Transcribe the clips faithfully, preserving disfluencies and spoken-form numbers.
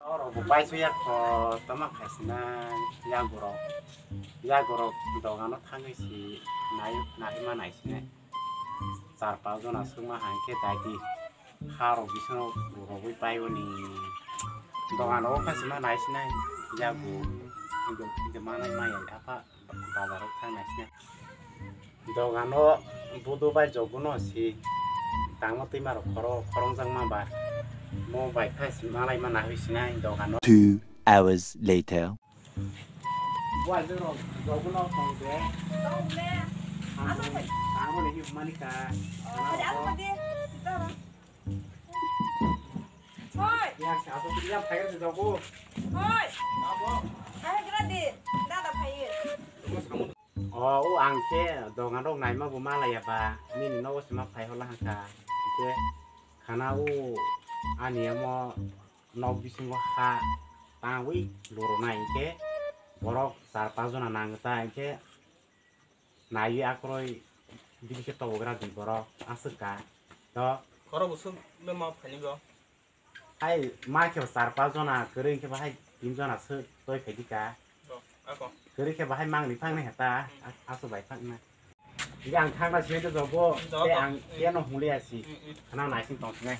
Oro bo paisuya kho tama khaisina yagurok. Yagurok dogano thangwi si nai, naima naisinai. Char pas jona swngma hangkhe daidi. Harok bisingo rogwi paiwoni. Dogano khaisima naisinai yagu. Manai maya apha bazaro thang naisinai. Dogano budu bai joguno si tangma twima rok khoro khorong jang ma ba mo bai kha si malai ma nahoi sinai dogano. Two hours later. Bo ajo rok joguno tong de. Tong le. Asa phai. Tangma le hi mani ka. Oh, phai asa phai de. Hoi. Ya sa ajo ya phai de jogu. Hoi. Abo. Ai gra de. Dada phai. O, o ang khe dogan rok naima bo malaya ba, nini nogo se ma phai hola hangkha. Hingkhe khana o ani amo nok bisingo ha tangwi loro nai hingkhe borok char pas jona nang ta hingkhe naiwi akoroi bini khe tobogra di borok aswk ka. To khoro busuk le ma phani bo. Hai ma khe char pas jona kwrwi khe bahai tin jona se toi phaidi ka. Kwrwi khe bahai mangni phangni heta asu bai phangna. Ang thangna sini to jobo te ang keno hungli asi. Khana naising tong sini.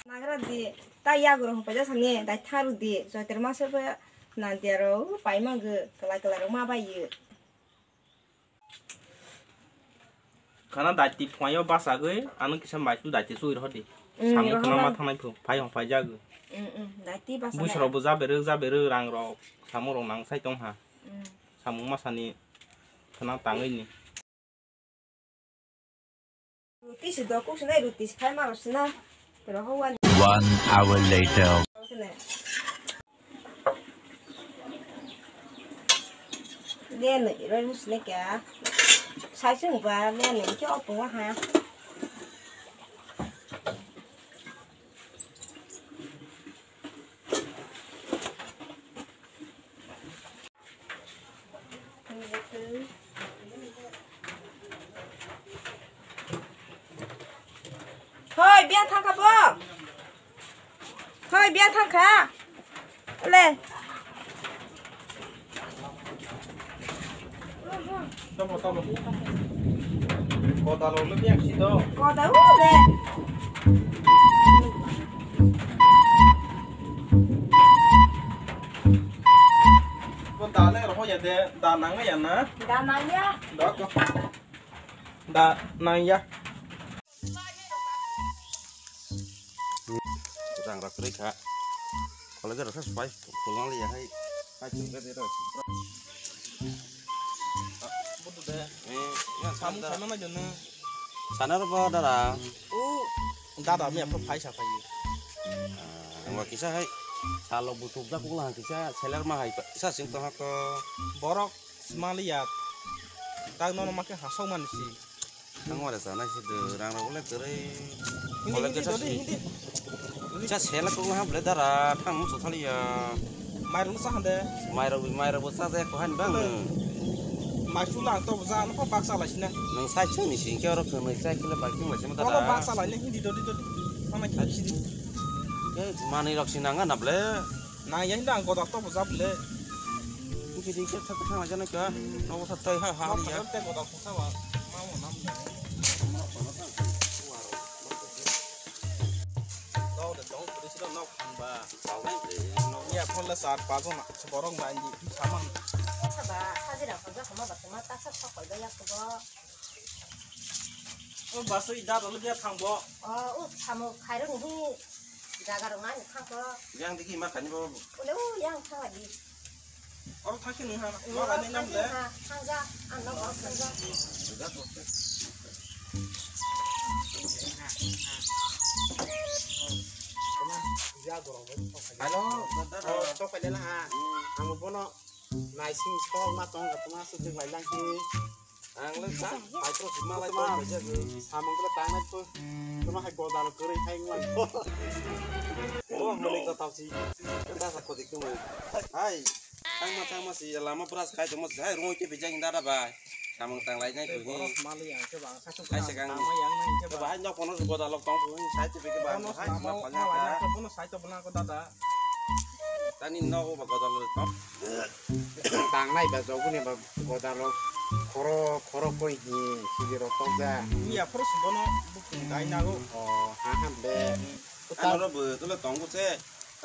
Nagra di ta yagro hung paja sani dai tharu di joiter masa ba nanti aro pai mangge kelai kelai rok ma bai ye. Khana daiti phuaio bachagwi ano kisa maichu daiti chui rw di. Mm, samung rohor khana lang. Ma thangnai phu phai hong phai jagwi. Mm, mm, daiti basa. Buisrok bo jaberwk jaberwk rang rok samung rok nang sai tong ha. Mm. Samung masani khana tangwi ni. Ruti si do kuk sinai ruti si khai maro sina. Rohor wani. One hour later. Sini. Leni roi musne kya. Sai sung ba leni kya opung ha. Hoi, biya thangkha bo. Hoi, biya thangkha. Le. Tamo, tamo. Koda lo le biya si do. Koda u le. Bo da le roho ya de, da nang ya na? Da nang ya. Da ko. Da nang ya. Rang rak rai kha. College ro sa spai pulang li ya hai. Hai chung ka de ro. Budu de. Eh, ya samung sana ma jona. Sana ro ba dara. O dada mi apa phai sa phai. Ang wa kisa hai. Salo butuk da kula kisa seller ma hai. Kisa sing to ha ko. Borok. Smaliya. Tak nono make hasok mani si. Ang wale sana si de rang rok le kere. Hindi, hindi, dodi, hindi. Sa sela ko ha ble dara thang musu thaliya. Mairung sa hande. Mairung, mairung bo sa ja ko han bang. Maisu lang to ja no pak sa la sina. Nang sai chu ni sing ke oro kene sai kile baiking la sima dara. Pak sa la le hindi dodi dodi. Mana ki sidi. Ke mani rok sinanga na ble. Nang ya hinda ang goda to bujab le. Hingke di ke thak thang jana ka. Nogo sa tai ha ha ya. Te goda kusa ba. Ma mo nam le. Dau de dong puri sida nok thang ba. Dau le nok. Ya phone le sar pa jona. Borok nai di saman. Sa ba hajira ko ja sama ba ma ta sa sa ko ya ko. O baso i dad alo biya thang bo. O, o, samo khairok ni jaga rok nani thang ko. Yang digi ma khani bo. Ule o yang thang adi. Oro thang khe nung ha. Ma ba ni nam le. Thang ja, an no oro thang ja. Hello, brother. O, sok pai le na ha. Ang bono. Naising sok ma tong ka tuma sujik lai lang ki. Ang le sa, ai pro ma lai tong ka ja ki. Samung le tang nai tu. Tuma hai goda lo kuri hai ngwan. O muli ka tau si. Ka sa ko dik tu mai. Hai. Tang ma tang ma si lama pura sai tong ma hai roi ke bijang dada bai. Samung tang lai nai twi. Bono mali yang khe ba, sa su Hai sa kang. Tama yang nai khe ba. Bahai nok kono goda lok tong twi, sai twi ke ba. Bono hai sama nok ma phalya lai ka. Nai khe, bono sai to bwlai ko dada. Tani nok ba goda lok tong. Tang nai ba joguni ba goda lok. Khoro, khoro koi hi, sigi rok tok da. Iya, khoro si bono bukung dai nago. Oh, ha, ha, be. Hmm. Ano ro bo, tole tong bo se.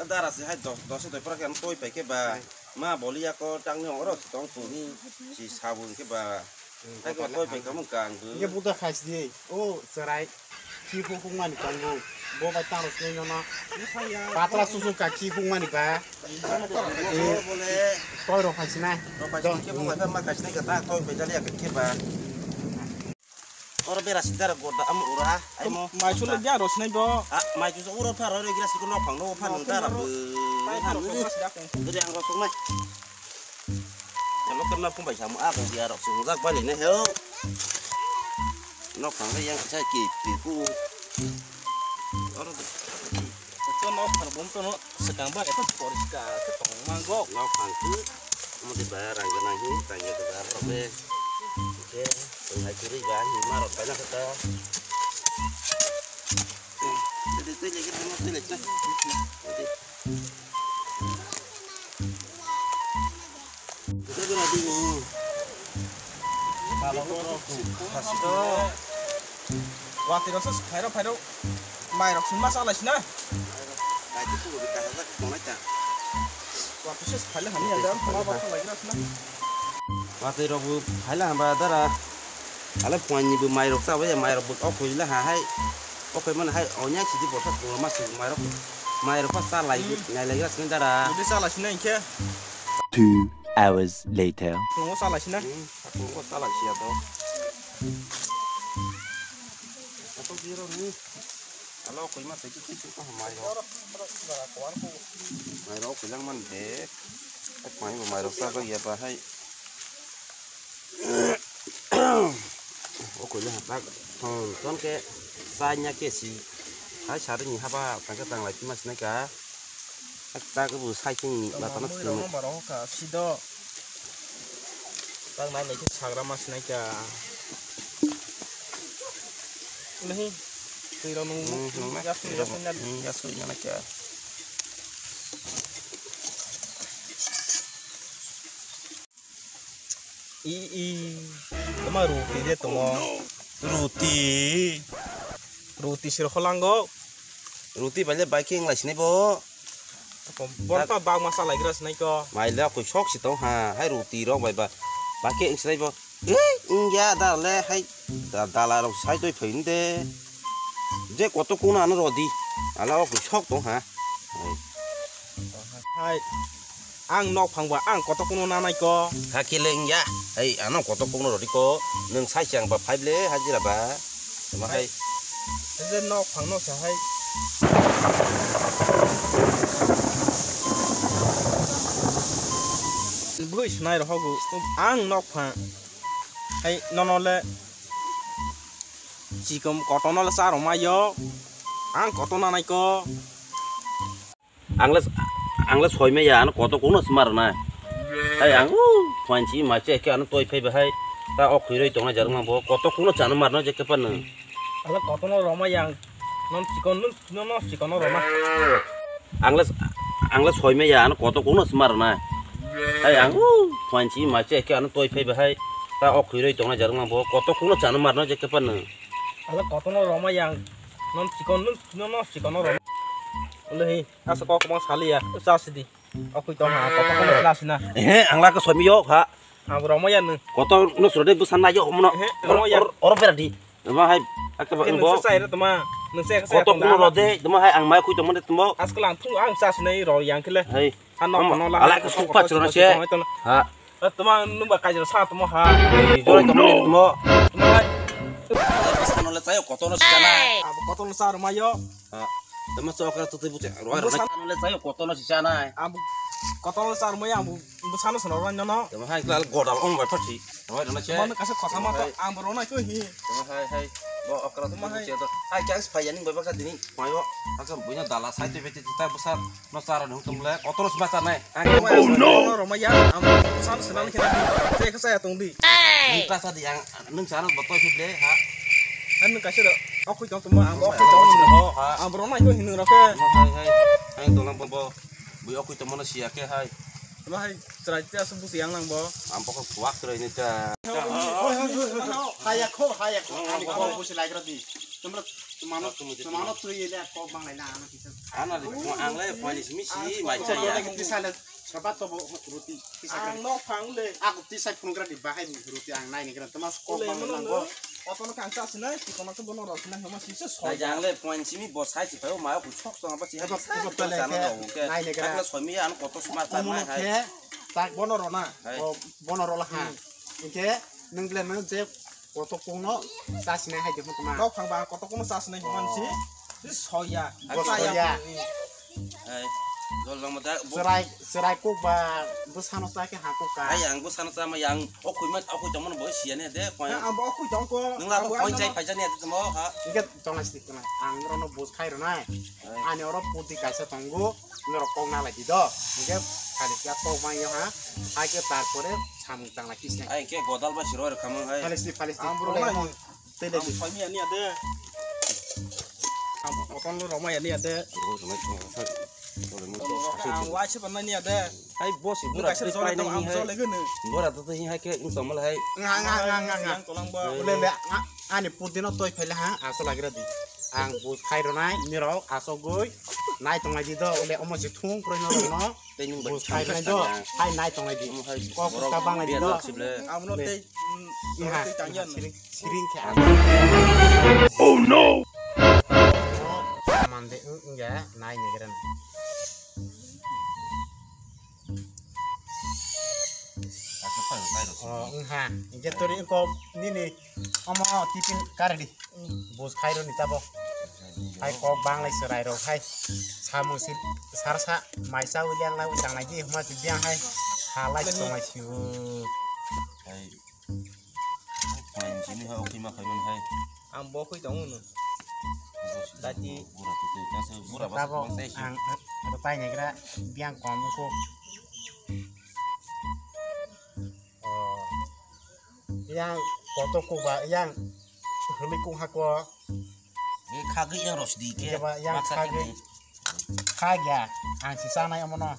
Dara si hai dos, dos doi pora khe ano toi pai khe ba. Hai. Ma boli ya ko tang ni oro si tong tu ni si sabun khe ba. Hmm, hai ko toi pai kamo kang bo. Ye buda khas di. O, serai. Ki hu hu mani kang bo. Bo bai tang ro si no na. Patra susu ka ki hu mani ba. Bole. Toi ro khas na. Ro khas ke bo bai ma khas na ka ta toi pai jali ya khe ba. Oro bera sida rok gorda amo ura, aimo. Mai chula dia ro sinai bo. Ah, mai chula ura pha ro gira sikon nok phang no pha nung dara bo. Pai pha ro pha sida ko. Diri ang rosok nai. Amo kemna phung bai samu a ko dia rok sung jak bali ne heo. Nok phang yang sa ki ki ku. Oro. Ito nok phang bom to no. Swkang ba eto poriskar khe tong mango. Nok phang khe, omo twi ba rang gana hi, rang ya ba rok be. Khe, tong hai kwrwi ba hi ma rok bai na khe ta. Twi, twi, twi, twi, twi, twi, twi. Watwi rok se phairok phairok mai rok summa chalai sina. Watwi se phaile hamya da ma ba chalai gra sina. Watwi rok bo phaile hamba dara. Ale phuaini bo mai rok chabai ya, mai rok bo okhoi le ha hai. Okhoi mane hai onya sidi borsa summa si mai rok. Mai rok pa chalai nai lai gra sina dara. Budi chalai sina inkhe. Two hours later. Phungo chalai sina. Hmm, phungo chalai sia to. Ato biro ni. Alo koi ma teki teki to mai ro. Mai ro koi lang man de. Mai ro mai ro sa ba ya ba hai. O koi le ha tak. Ton ton ke sa nya ke si. Hai sa ri ni ha ba tang ke tang lai ma sinai ka. Tak bo cycling ni batana mui rok no baro ka sido. Tak nai nai khe sagra ma sinai ka. Lehi. Twi rok nung. Hmm, nung na. Yasui, yasui na. Hmm, yasui na ka. I, i, toma roti de toma. Roti. Roti sir holango. Roti bai le bai khe wng lai sinai bo. Borok ta bak masa lai gra sinai ko. Mai le koi sok si tong ha, hai roti rok bai ba. Bai khe wng sinai bo. Ei, wng ya da le hai da, dala rok sai toi phai de. Je koto kuno ano rodi. Ala o koi sok tong ha. Hai. Hai. Ang nok phang ba ang koto kuno nanai ko. Hakhe le wngya. Hai, ano koto kuno rodi ko. Nwng sai chang ba five le hajira ba. Tama hai. Hai. Hai je nok phang no sa hai. Bui sunai rohogu. Ang nok phang. Hai nono le. Chikom koto no le sa roma yo. Ang koto nanai ko. Ang le, ang le soi maya, ano koto kuno se mar na. Hai ang, uh, phanchi ma che ke ano toi phai ba hai. Ta o khiroi tong na jar ma bo, koto kuno chano mar na je ke pan. Ang le koto no roma yang, non chikon, non, non, non chikon no roma. Ang le, ang le soi maya, ano koto kuno se mar na. Hai ang, uh, phanchi ma che ke ano toi phai ba hai. Ta o khiroi tong na jar ma bo, koto kuno chano mar na je ke pan. Ang le koto no roma yang, non chikon, non, non, non chikon no roma. Lehi. Asa kok mo saliya, sa sidi. Okui tong ha, koto kono sila sina. Ehe, ang la ka somi yo ha. Ang roma ya nung. Koto no suro de busan na yo mono. Ehe, roma ya. Or, or, or beradi. Ma hai, aka ba. Nung bo. Sa sa ira toma. Nung sa sa. Koto kuno ro de, toma hai ang mai kui toma de toma. Askal ang thung ang sa sina ro yang kele. Hai. Ano kono la. Ala ka suk pa chiro na se. Ha. Eh, toma nung ba kaijor sa toma ha. Jora toma ni toma. Toma hai. Sano le chayo koto no sikana. Abo koto no sa roma yo. Ha. Tama chokra to tei buche. Roi roi. Sano le chayo koto no sikana. Abo koto no sa roma yo abo. Bo sano sano roi no no. Tama hai kla godal ong bai phachi. Roi roi na che. Toma kasa khosa ma to abo rona ko hi. Tama hai hai. Bo okra tuma hai. Hai kya phai yani bai baka dini. Mayo, aka buina dala sai te bete ta busa no sara no tum le. Otro sma sar nai. Oh no. Roma ya, am san senang kena. Te ka saya tong di. Ni ta sa di ang nung sana bo to sip le ha. An nung ka sero. Aku tong tuma ang aku tong. Ho ha. Am roma yo hinu roke. Hai hai. Hai tong lang bo. Bui aku tong mono siya ke hai. Tuma hai. Chwrai te aswk busi yang nang bo. Ang bokol kuwak chwrai ni ta. Haya kho, haya kho. Ani kho busi lai rodi. Tumra tumano, tumano twi ele kok bang lai na ano kisa. Ana de ko ang le poi ni simi si mai cha ya. Kisa le sabat to bo roti. Ang no phang le. Aku tisa phungra di bahai roti ang nai ni gra tuma kok bang nang bo. Otono kang cha sinai, tikono to bono rok sinai homa sisa so. Ai jang le point simi bo sai si phaio mayo ku sok song apa si. Ebo, ebo pele ke nai le kera. Takla soimi an koto smart ta nai hai. Tak bono rona. Hai. O bono rola ha. Inke nung le nung je koto kung no sa sinai hai de homa. Nok phang ba koto kung no sa sinai homa si. Soya. Bo soya. Hai. Jol lang mata. Serai, serai kuk ba bwsano cha khe ha kuk ka. Hai ang bwsano cha ma yang okhui ma okhui tong mano bo siya ne de. Ang bo okhui tong ko. Nung la ko point chai phai cha ne de mo ha. Inke tong nai sik tong nai. Ang rono bus khai ronai. Ani oro puti kaisa tongo. Norok kok na lai di do. Inke khali kya kok ma yo ha. Hai ke tarpore samung tang lai kisne. Hai ke godal ba siro re khamang hai. Khali sik khali sik. Ang bro. Tele di. Ang pami ani ade. Ang koton lo romai ani ade. Ang waise panmani ade. Hai boss, bura kaisa twi jole pai tong nai am hai. Jole gunu. Bura to hi hai ke ing tomal hai. Nga, nga, nga, nga, nga. Yang tolang ba. Ule le, ani pudino toi phaile ha, aso lagira di. Ang bus khai ronai, nirok asogoi nai tonglai di do, ule omo si thung kroi no no. Tei nung bus khai ronai do, hai nai tonglai di. Kok ta bang lai di do. Amno tei. Iha, siring, siring khe. Oh no! Mande, wng, wngya, nai negren. Oh, wngha. Inke tori ko nini omo tiffin kare di. Bus khairo ni tabo. Hai kok bang lai serai rok hai. Samung si sarsa maisa uliang lai utang lai di huma si biang hai. Halai tong lai si. Hai. Khain sini ha, okhi ma khaimani hai. Ang bo khui tongo no. Dati. Bura tu tu, kasa bura basa. Tabo bangsa isi. Ang, ang, ang tai negra biang kom ko. Oh. Yang koto ko ba, yang huli ko ha ko. Ni khagwi yang rosdi ke. Jaba yang maksa khagwi. Kini. Khagya, ang si sanai omono.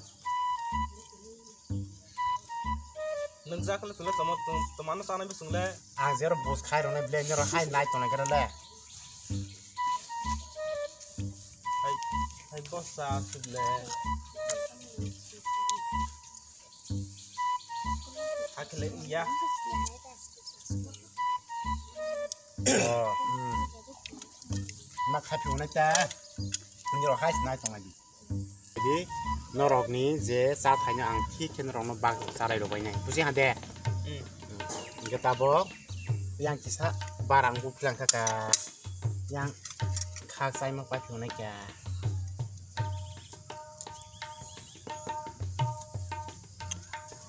Nung jak le tule tamo, tamo, tamo sanai bising le. Ang jero bus khai rone ble nyoro hai nai tonai kere le. Hai, hai bos sa suk le. Hakle iya. Oh, hmm. Ma khai phi unai ta. Nyoro hai nai tonai di. Jadi, norokni je cha thaino ang thik khe norokno bak chalai rwbainai. Buji ha de? Hmm. Hwnkhe tabok yang kisa barang buphilang kha ka, yang khak chaima pai phunai kha.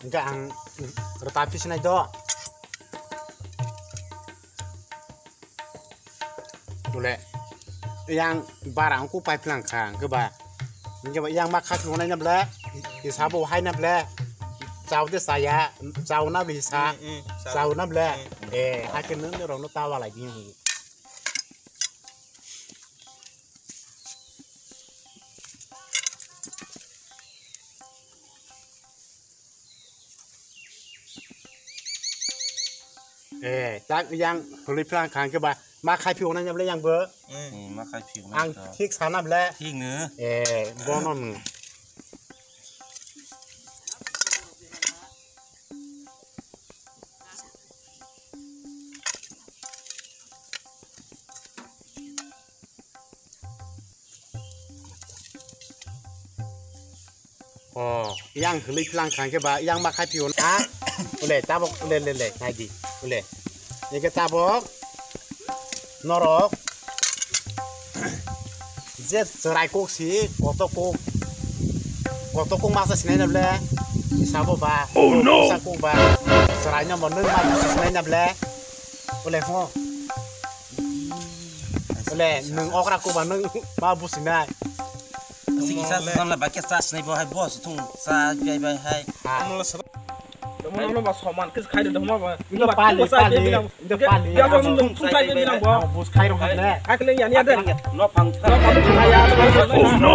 Hwnkhe ang rwta phisinai do. Bole, yang bara ang ku pipe lang kha, hwnkhe ba, hwnkhe ba yang ma kha thwngna na bole, hisabo hai na bole, chao de chaya, chao na bole hisa, mm, mm, chao na bole, mm, mm, eh, hakhe nung rok no ta walai di. Eh, tak yang hului phlang khang ke ba, ma khai phi onai nyable yang bo. Eh, ma khai phi onai. Ang thik sana ble. Thik ne. Eh, bono no. Oh, yang hului phlang khang ke ba, yang ma khai phi on. Ah, ule tabok, ule, le, le, nai di, ule. Eke tabok, norok, je chwrai kok si, koto kok, koto kok masa sinai na ble, sabo ba, oh no, sa kok ba, chwrai no mo nung ma sinai na ble, ule ho. Ole, nwng okra kuba nwng ma businai. Sigi sa sa la bakya sa sinai bo hai boss thung sa bai bai hai. Tamo no ba soman kis khai de tamo ba. Indo pali, pali, indo pali. Ya so nung thung khai de nang bo. Bus khai rong le. Akle ya ni ade. No phang. Oh no.